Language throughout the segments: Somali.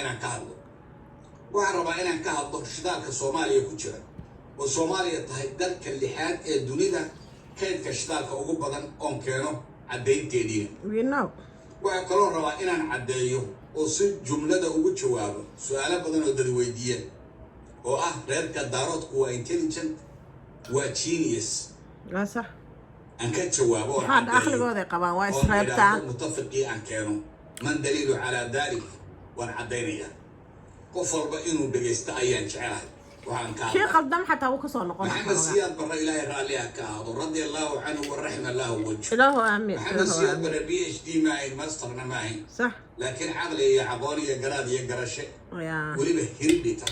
inaan ka hadlo. Waxaan rabaa inaan ka hadlo shidaalka Soomaaliya ku jira, oo Soomaaliya tahay dalka lixaad ee dunida kaydka shidaalka ugu badan, oon keeno caddaynteediina. We know. Waxaa kaloo rabaa inaan caddeeyo oo si jumlada ugu jawaabo su-aalo badan oo dad weydiiyeen, oo ah reerka Daaroodku waa intelligent, waa genius. Waa sax. Aan ka jawaabo oon Maxaa caddeeyo aqligooday qabaan, waa oon isreebtaan. idhaahdo mutafiqii aan keeno man daliilu calaa dalik. Waan caddaynayaa, qof walba inuu dhegaysto ayaan jecelahay. Waxaan ka Kii hadlaa qaldam xataa wuu kasoo noqon. Maxamed Siyaad Barre, Ilaahay raalli ha ka ahaado, radia Allahu canhu wa raxima Allahu wajhu. Ilaahu aamiin. Maxamed Ilaahu Siyaad aamiin. Barre PhD ma ahayn, masterna ma ahayn, laakiin caqli iyo aqoon iyo garaad iyo garashe, weliba hirdhita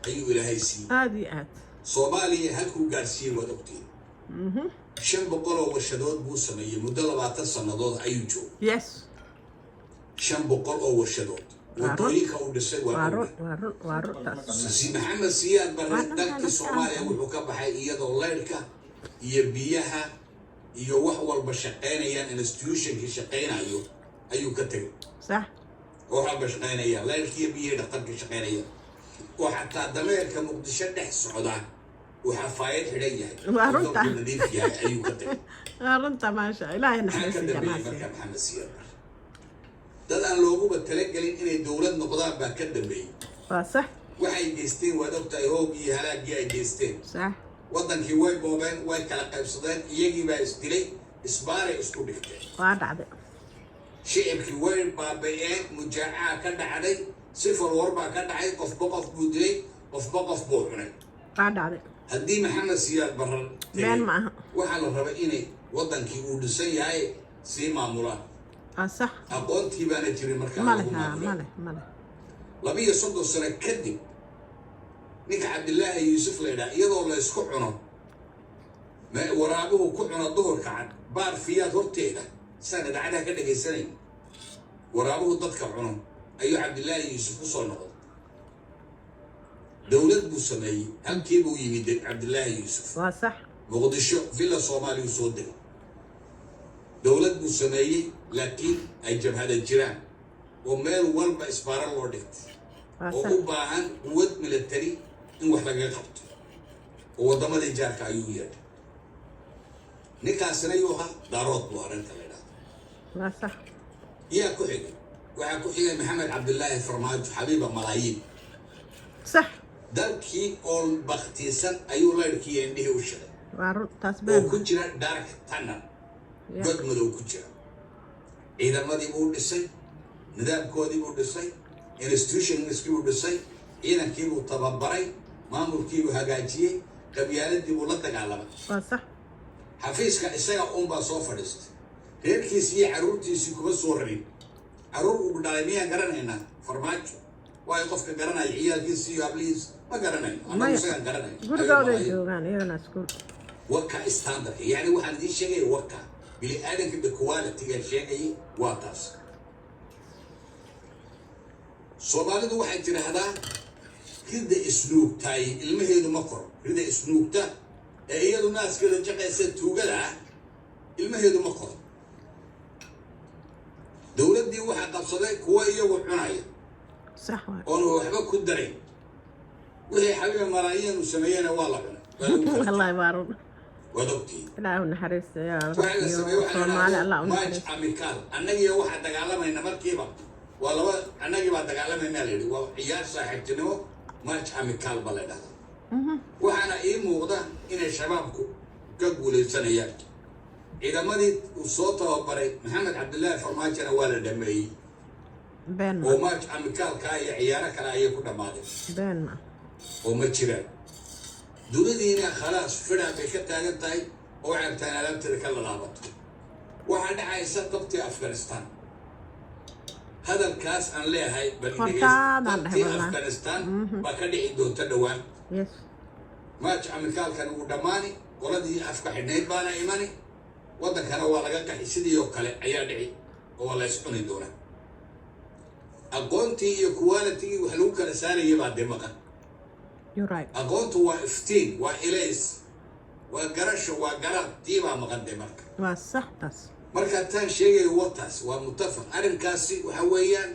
ayuu Ilaahay siiyey. Aada iyo aad. Soomaaliya halkuu gaadhsiiyey waad ogtiin. 500 oo warshadood buu sameeyey muddo 20 sannadood ayuu joogay. 500 oo warshadood, wadooyinka uu dhisay waa Waa run. ognahay. Waa run, waa run taas. Si Maxamed Siyaad Barre Waa dhankaan dalkii iska Soomaaliya aadan. wuxuu ka baxay iyadoo leyrhka iyo biyaha iyo wax walba shaqaynayaan, institutionkii shaqaynayo ayuu ka tegay. Oo wax walba shaqaynaya, leyrhkii iyo biyihii, dhaqtarkii shaqaynaya, oo xataa dameerka Muqdisho dhex socda uu xafaayad xidhan yahay Waa oo runta. dalku nadiif yahay ayuu ka tegay. Waa runta, maasha Ilaahay. Maxaa ka Naxariista dambeeyey jannaa. marka Maxamed Siyaad Barre? Dad aan looguba talagelin inay dowlad noqdaan baa ka dambeeyey. Waa sax. Waxay geysteen waad ogtahay, hoogii iyo halaagii ay geysteen. Waddankii way boobeen, way kala qaybsadeen, iyagii baa isdilay, isbaaray isku dhigteen. Waa dhacday. Shicibkii way baaba'een, mujaacaa ka dhacday, civil war baa ka dhacay, qofba qof buu dilay, qofba qof buu cunay. Waa dhacday. Haddii Maxamed Siyaad Barre tegey, Been ma aha. waxaa la rabay inay waddankii uu dhisan yahay sii maamulaan. Waa sax. Aqoontii baana jirin markaa Male. lagu Ha. maamulay. Male, male. 32 sano kadib, ninka Cabdilaahi Yuusuf la yidhaha, iyadoo la isku cuno, waraabuhu ku cuno duhurka cad baar fiyaad horteeda, saan idaacadaha ka dhagaysanayn, waraabuhu dadka cuno, ayuu Cabdilaahi Yuusuf ku soo noqday. Dowlad buu sameeyey, halkii buu yimid Cabdilaahi Yuusuf. Waa sax. Muqdisho, Villa Soomaaliya soo degay. Dowlad buu sameeyey, laakiin ay jabhada jiraan oo meel walba isbaaro loo dhigtay Waa oo sax. u baahan quwad military in wax lagaga qabto, oo waddamadii jaarka ayuu yeedhay. Ninkaasina yuu ahaa? Daarood buu arrinta la idhahdo. Waa sax. Yaa ku xigay? Waxaa ku xigay Maxamed Cabdilaahi Farmaajo, xabiiba malaayiin. Dalkii oo baktiisan ayuu laydhkii indhihii u shiday Waa run taas. oo Been. ku jira dark tunnel, god madow ku jira. Ciidamadii buu dhisay, nidaamkoodii buu dhisay, institutionskii buu dhisay, ciidankii buu tababaray, maamulkii buu hagaajiyey, qabyaaladii buu la dagaalamay. Waa sax. Xafiiska isaga uunbaa soo fadhiistay, reerkiisii iyo carruurtiisii kuma soo rarin. Carruur uu dhalay miyaan garanaynaa Farmaajo? Waayo, qofka garanaya ciyaalkiisi iyo hablihiis ma garanayno annagu. Maya. Isagaan garanayno. Gurigooday joogaan iyagana iskuul. Waka standardka, yani waxaan idiin sheegaya, waka bini aadanka, the quality-gaan sheegayay waa taas. Soomaalidu waxay tidhaahdaa, rida isnuugtaay ilmaheedu ma koro. Rida isnuugta ee iyadu naaskeeda jaqaysa, tuugada ah, ilmaheedu ma koro. Dowladdii waxaa qabsaday kuwa iyagu cunaya Sax waay. oonu waxba ku darayn. Wixii xabiiba malaayiin uu sameeyena waa la cunay, waa lagu kala. Wallahi waa run. Waad ogtihiin. Ilaah u naxariista yaa Waxaa la sameeyey Rabbi. waxaa la Soomaali Allah yidhahdo u match naxariista. amical. Annagiyo waxaa dagaalamayna markiiba waa laba, annagii baa dagaalamayna la yidhi, waa ciyaar saaxiibtinimo, match amical ba la dhahdaa. Waxaana ii muuqda inay Shabaabku ka guulaysanayaan. Ciidamadii uu soo tababaray Maxamed Cabdillaahi Farmaajona waa la dhameeyey Been ma oo match amicalkaa iyo ciyaaro kale ayay ku dhammaadeen Been ma oo ma jiraan. Dunidiina khalaas fidhaa bay ka taagan tahay oo ceebtaan alaabteeda ka lalaabato. Waxaa dhacaysa dabtii Afghanistan. Hadalkaas aan leeyahay bal dhegeysta. Hortaadaan dhahay Dabtii wallahi. Afghanistan baa ka dhici doonta dhowaan. Match amicalkan wuu dhammaani, qoladii afka xidhnayd baana imani, waddankana waa laga qaxi, sidii oo kale ayaa dhici oo waa la is cuni doonaa. Aqoontii iyo qualitygii wax lagu kala saarayay baa dee maqan. You're right. Aqoontu waa iftiin, waa ilays, waa garasho, waa garaad. Tii baa maqan dee marka. Waa sax taas. Marka taan sheegayo wataas, waa mutafaq arrinkaasi. Waxa weeyaan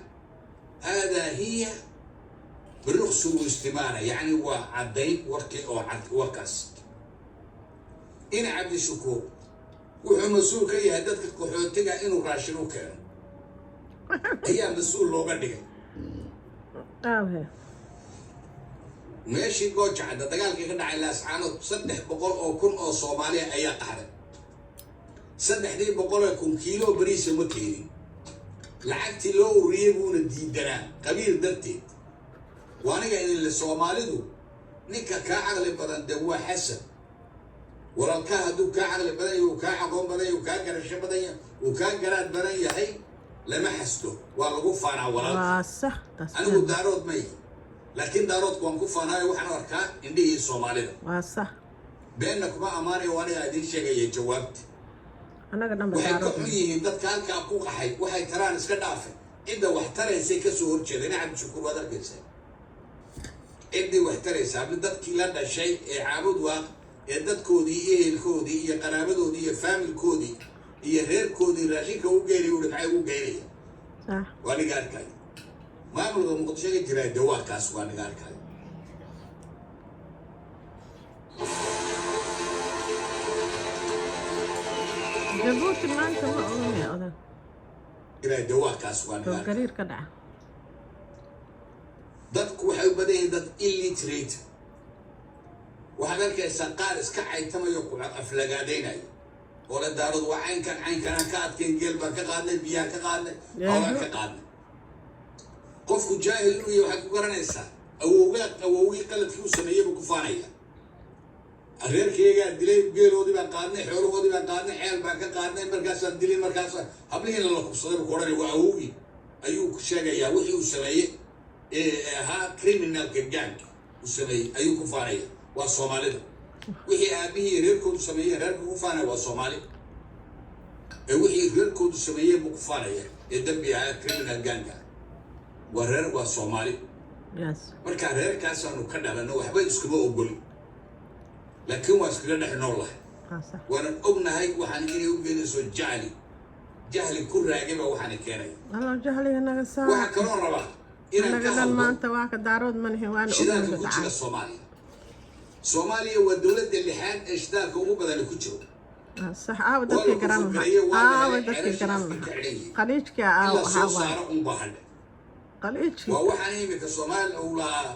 Haadaa hiya biruqsi istimaana, yacni waa caddayn warkii oo cad warkaas. In Cabdishakuur wuxuu mas-uul ka yahay dadka qaxootiga inuu raashin u keeno ayaa mas-uul looga dhigay. Aawe. Meeshii Goojacadda dagaalkii ka dhacay, Laascaanood, 300,000 oo Soomaaliya ayaa qaxday. 300,000 kiilo bariisa ma keenin. Lacagtii loo ururiyey buuna diidanaa qabiil darteed. Waa aniga idinle, Soomaalidu ninka kaa caqli badan de waa xasan. Walaalkaa hadduu kaa caqli badan yahay, uu kaa aqoon badan yahay, uu kaa garasho badan yahay, uu kaa garaad badan yahay, lama xasdo, waa lagu faanaa walaalka. Waa sax taas. Anigu Daarood may, laakiin Daaroodku waan ku faanaayo. Waxaan arkaa indhihii Soomaalida. Waa sax. Beenna kuma ammaanayo, anigaa idiin sheegaya jawaabta. Annaga dhanba Waxay ka Daarood. xun yihiin dadka halkaa ku qaxay. Waxay taraan iska dhaafe, cidda wax taraysay kasoo horjeeda. Ina Cabdishakuur waad arkaysaa ciddii wax taraysa abdi, dadkii la dhashay ee Caabud Waaq ee dadkoodii, ehelkoodii iyo qaraabadoodii iyo faamilkoodii iyo reerkoodii raashinka u geynay ui, maxay ugu geynaya? Waa niga arkaayo maamulka Muqdisho ka jiraa de, waa kaas, waa niga arkaayo. Jabuuti maanta ma oganaya odag. Jiraa de, waa kaas, waa niga arkaayo. Gariir ka dhaca. Dadku waxay u badan yihiin dad illiterate. Waxaad arkaysaa qaar iska caytamayo, ku aflagaadaynayo oo la Daarood waa caynkan, caynkanaan ka adkayn, geel baan ka qaadnay, biyaan ka qaadnay, hoolaan ka qaadnay. Qofku jaahil inuu yahay waxaad ku garanaysaa awowgaa, awowgii qaladkii u sameeyey buu ku faanaya. Reerkaygaa dilay, geeloodii baan qaadnay, xoolahoodii baan qaadnay, ceel baan ka qaadnay, markaasaan dilay, markaas hablihiina la kubsaday buu ku odhanaya. Waa awowgii ayuu sheegayaa wixii uu sameeyey ee ahaa criminalka gang uu sameeyey ayuu ku faanaya. Waa Soomaalida. Wixii aabihii reerkoodu sameeyeen reerka ku faanaya waa Soomaali. Ee wixii reerkoodu sameeyeen buu ku faanaya ee dambi ahaa criminal ganga. Waa reer, waa Soomaali. Marka reerkaasaanu ka dhalano, waxba iskuma ogolin, laakiin waa iskaga dhex noolahay. Waa sax. Waanan ognahay waxaan inay u geenayso jahli, jahli ku raagay baa waxaana keenaya. Allo, jahliga naga saar. Waxaa kaloo rabaa inaan Naga ka dhan hadlo maanta waa ka Daarood ma nihin, waana shidaalka ognahay ku jira dhacay. Soomaaliya. Soomaaliya waa dowladda lixaad ee shidaalka ugu badani ku jiro. Waa sax. Aawa Waa dadkii la garan kufurgareeyey, lahaa? waa la Aawa helay dadkii ceelashii garan afka ka lahaa? xidhan yihiin. Khaliijkii In aawa la soo waxaa waaye saaro unbaa hadhe. Khaliijkii. Waa waxaan imika Soomaaliya uu lahaa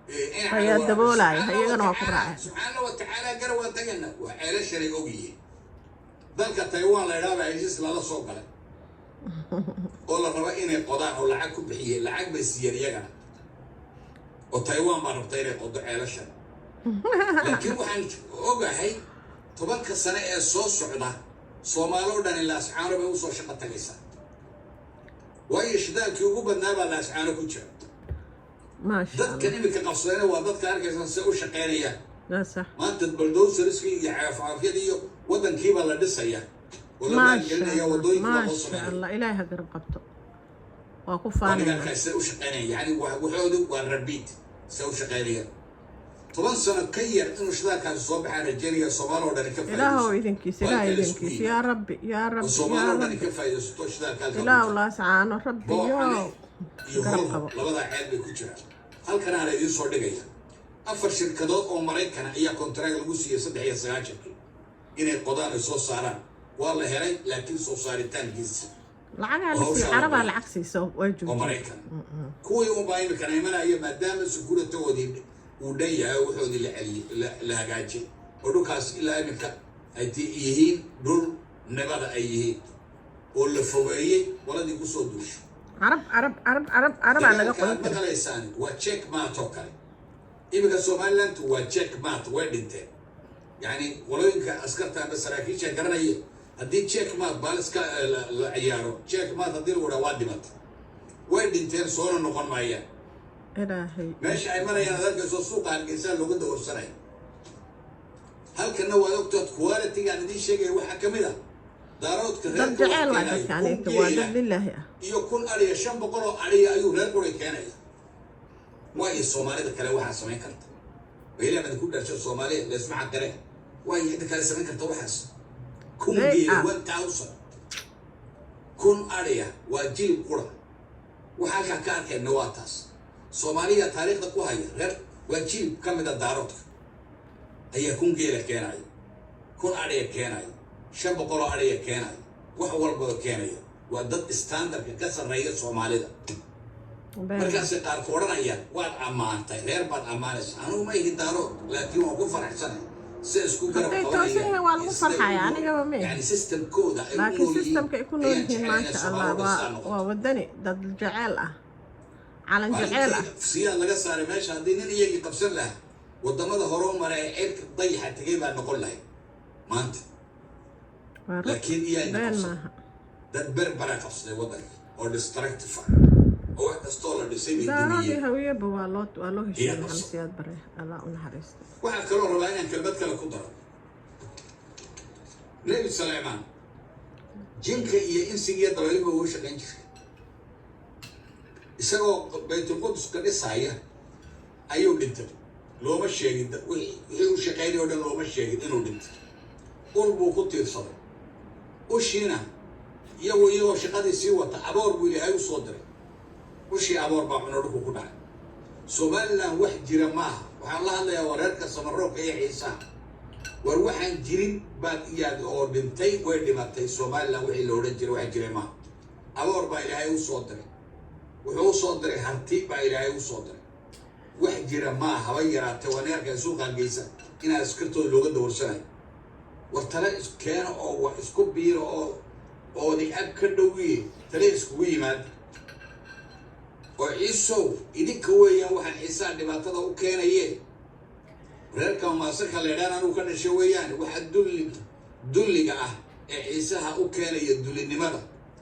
in Ayaa daboolaya, subxaana iyagana waa ku wa tacaala, raaceen. Subxaana wa tacaala, gara waan tagana. Waa ceelashanay og yihiin. Dalka Taiwan la idhaaba heshiis lala soo galay oo la raba inay qodaan oo lacag ku bixiyeen, lacag bay siiyeen iyagana, oo Taiwan baa rabta inay qodo ceelashan. Laakiin waxaan ogahay 10-ka sane ee soo socda Soomaali oo dhan Laascaano bay usoo shaqo tagaysaa, waayo shidaalkii ugu badnaa baa Laascaano ku jira. Maasha Dadkan Allah. imika qabsadayna waa dadka arkaysan se u shaqaynayaan. Waa sax. Maanta bulldozerskii iyo caafcaafyadii iyo waddankiibaa la dhisaya oo la Maasha maalgelinaya, Allah. waddooyinka loo Maasha sameynaya. Allah, Ilaahay ha garab qabto, waa ku Waa faanayna. nigankaa se u shaqaynaya, yani waxoodu waa rabiid se u shaqaynaya. 10 sano ka yar inuu shidaalkaasi soo baxaan rajaynaya, Soomaali oo dhani ka Ilaahow faa'iidaysto. idinkiisa, Waa Ilaah halka la isku idinkiisa. yimi. Yaa Rabbi, yaa Oo Rabbi, Soomaali yaa oo dhani Rabbi. ka faa'iidaysato shidaalka halka ku Ilaahow jira. Laascaano, Rabbi Boocane yow iyo garab Holho qabo. labadaa ceel bay ku jiraan. Halkanaana idiin soo dhigaya, afar shirkadood oo Maraykana ayaa contract lagu siiyey 93-kii inay qodaan ay soo saaraan. Waa la helay, laakiin soo saaritaankiisa Lacagaa la hawshaa siiy la Carabaa galay. lacag siiso way Oo joojiyeen. Maraykan kuwii unbaa imikana imanaya, maadaama securitygoodii uu dhan yahay oo waxoodii la celiyey, la hagaajiyay, oo dhulkaas ilaa iminka ay yihiin dhul nabada ay yihiin oo la fogeeyey qoladii kusoo duushay. Carab, Carab, Carab, Carab, Carabaa naga Dagaalka qodan aad kara. maqlaysaan waa check mate oo kale. Iminka Somaliland waa check mate, way dhinteen. Yacni qolooyinka askarta ama saraakiisha garanaya, haddii check mate baaliska la ciyaaro, check mate haddii lagu dhaha, waa dhimata, way dhinteen, soona noqon maayaan. Ilaahay. Meesha ay marayaan aad arkayso, suuqa Hargeysa looga dawarsanaya. Halkana waad ogtaad quality-gaan idiin sheegaya. Waxaa ka mid ah Daaroodka Dad reerka jeceel wax waa keenaya dadka 1000 aniga waa geela dad lilaahi ah. iyo 1000 ariya, 500 oo ariya ayuu reer quray keenaya. Waayo Soomaalida kale waxaa samayn karta wayla mad ku dharsho Soomaaliya laysma xaqire. Waayo cidda kale samayn karta waxaas, 1000 They geela, are 1000, 1000 ariya waa jilib qura. Waxa halkaa ka arkayna waa taas. Soomaaliya taariikhda ku haya reer waa jilib ka mid a Daaroodka ayaa 1000 geela keenaya, 1000 adhiga keenaya, 500 oo adhiga keenaya, wax walbaba keenaya. Waa dad standardka ka sarreeya Soomaalida. Markaasay qaarku odhanayaan, waad ammaantay, reer baad ammaanaysa. Anugu ma ihi Daarood, laakiin waan ku faraxsanay sida isku garab Hadday toosan yihiin waa lagu farxaya, anigaba ma ihi. Yani systemkooda ay u Laakiin nool yihiin systemka ay ku nool ayaan yihiin, jeclay inay maasha Allah, Soomaalida waa sidaa noqoto. Waa wadani dad jeceel ah, calan jeceel ah. Maalintii Siyaad laga saaray meesha, haddii nin iyagii qabsan lahaa, wadamada hore u maray ee ceyrka dayaxa tegay baa noqon lahayd maanta. Waa run. Laakiin iyaayna Been qabsan. maaha. Dad berbera qabsaday waddanka oo destructive ah oo wax kastoo la dhisay bay Daaroodii dumiyeen. Hawiyeba waa loo heshiiyey. Iyaa Maxamed qabsan. Siyaad Bare, Allah u naxariisto. Waxaa kaloo rabaa inaan kelmad kale ku daro. Nebi Saleymaan jinka iyo insiga iyo dabayluhu ugu shaqayn jiray. Isagoo Baytulquduska dhisaya ayuu dhintay. Looma sheegin, wixii u shaqaynay o dhan looma sheegin inuu dhintay. Ul buu ku tiirsaday. Ushiina iyagoo shaqadii sii wata, aboor buu Ilaahay u soo diray. Ushii aboor baa cuno, dhulku ku dhacay. Somaliland wax jira maaha. Waxaan la hadlayaa wareerka Samaroonka iyo Ciisaha. War waxaan jirin baad iyaad oo dhintay, way dhimatay Somaliland. Wixii la odhan jiray wax jiray maaha. Aboor baa Ilaahay u soo diray, wuxuu u soo diray Harti baa Ilaahay u soo diray. Wax jira maa haba yaraatee. Waa neerka suuqa geysa inaa askartooda looga dawarsanayo. War tale iskeena oo wax isku biiro oo oodi ab ka dhowiye, tale iskugu yimaada. Oo Ciisow, idinka weeyaan waxaan Ciisaha dhibaatada u keenaye. Reerka Maasaka leedhaan anuu ka dhashay weeyaan waxa dulli dulliga ah ee Ciisaha u keenaya dullinimada.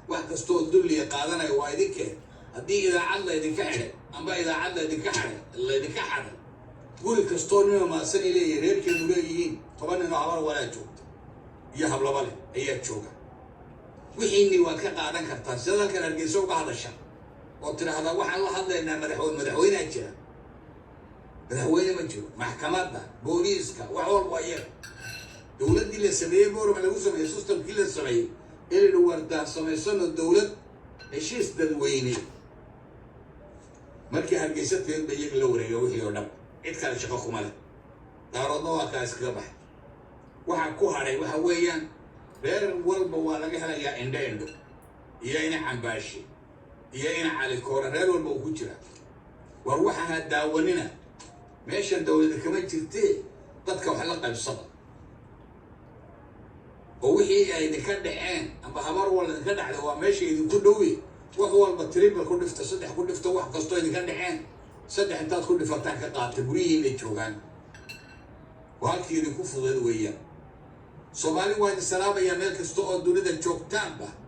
Wax kastoo dulliga qaadanaya waa idinkee. Haddii idaacad laydinka xidhay amba idaacad laydinka xidhay, laydinka xadhay, guri kastoo nima Maasanay leeyihin, reerkeenu leeyihiin, 10 nin oo habar walaa joogta iyo hablaba leh ayaa jooga. Wixiinii waad ka qaadan kartaa. Sidaad halkan Hargeysa uga hadasha oo tidhaahdaa, waxaan la hadlaynaa madaxweyne. Madaxweynea jira? Madaxweyne ma jiro. Maxkamadda, booliiska, wax walba waa iyaga. Dowladdii la sameeyey Boorama lagu sameeyey, systemkii la sameeyey inaynu wardaan samaysano dowlad heshiis dadweyne, markii Hargeysa timid ba iyaga la wareega wixii oo dhan. Cid kale shaqo kuma leh. Daaroodna waa kaa iskaga baxay. Waxaa ku hadhay waxa weeyaan, reer walba waa laga helayaa indho indho iyo ina Cambaashe iyo ina Calikoora. Reer walba uu ku jira. War waxaha daawanina. Meeshan dowlada kama jirtee, dadka wax la qaybsada oo wixii ay idinka dhaceen amba habar walba idinka dhacda, waa meesha idinku dhowi. Wax walba triple ku dhifta, saddex ku dhifta. Wax kastoo idinka dhaceen saddex intaad ku dhifataan ka qaata. Guryihiinay joogaan, waa halkii idinku fudeed weeyaan. Soomaali waa idin salaamayaa meel kasta oo dunida joogtaanba.